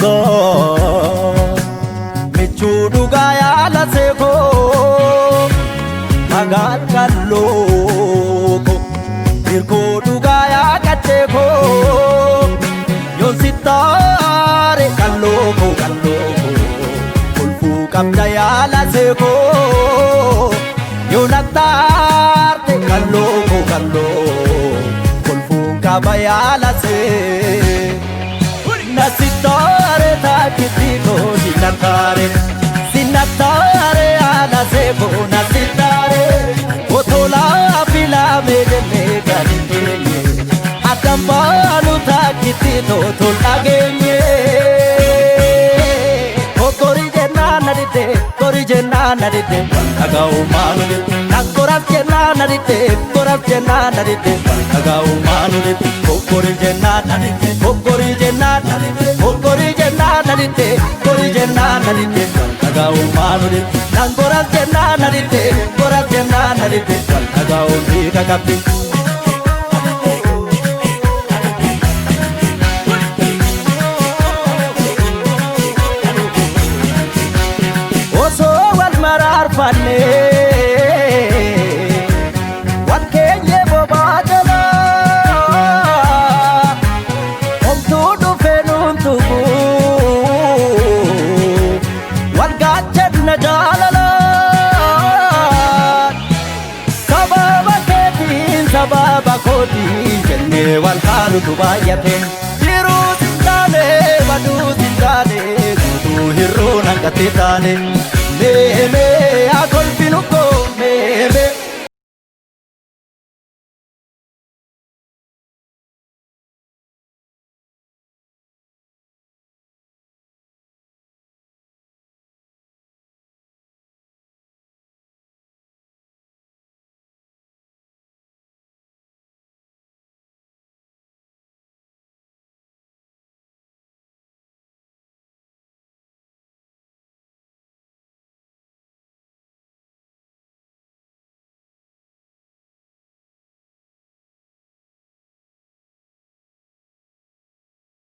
Dhugaa michuu dhugaa yaala seekoo magaal qallooko hirkoo dhugaa yaa qacceekoo yoon sittaare qallooko qallooko kolfuu qabda yaala seekoo yoo nattaarte qallooko qalloo kolfuun qaba yaala see. Nasitare taakiti ko sinatare sinatare ala sebo nasitare otola fila mejenne gadi tenye adambalu taakiti to tol dhagenye Kori jennaan na didde, kori jennaan na didde, dhaga'u maalu didde. Koraaf jennaan na didde, koraaf jennaan na didde, dhaga'u maalu didde. Kori jennaan na didde, kori jennaan na didde, kori jennaan na didde, kori jennaan na didde, dhaga'u maalu didde. Koraaf jennaan na didde, koraaf jennaan na didde, dhaga'u hiika qabdi. Osoo wal maraarfanne wal keenye bobaa jalaa homtuu dhufee nuun tuqu wal gaachanna jaalalaan sababa keetiin sababa kootiin jennee wal haalutu baay'ate jiruu sin taane baduu sin taane guutuu hir'uu nanqattee taane mee mee haa kolfinu koo.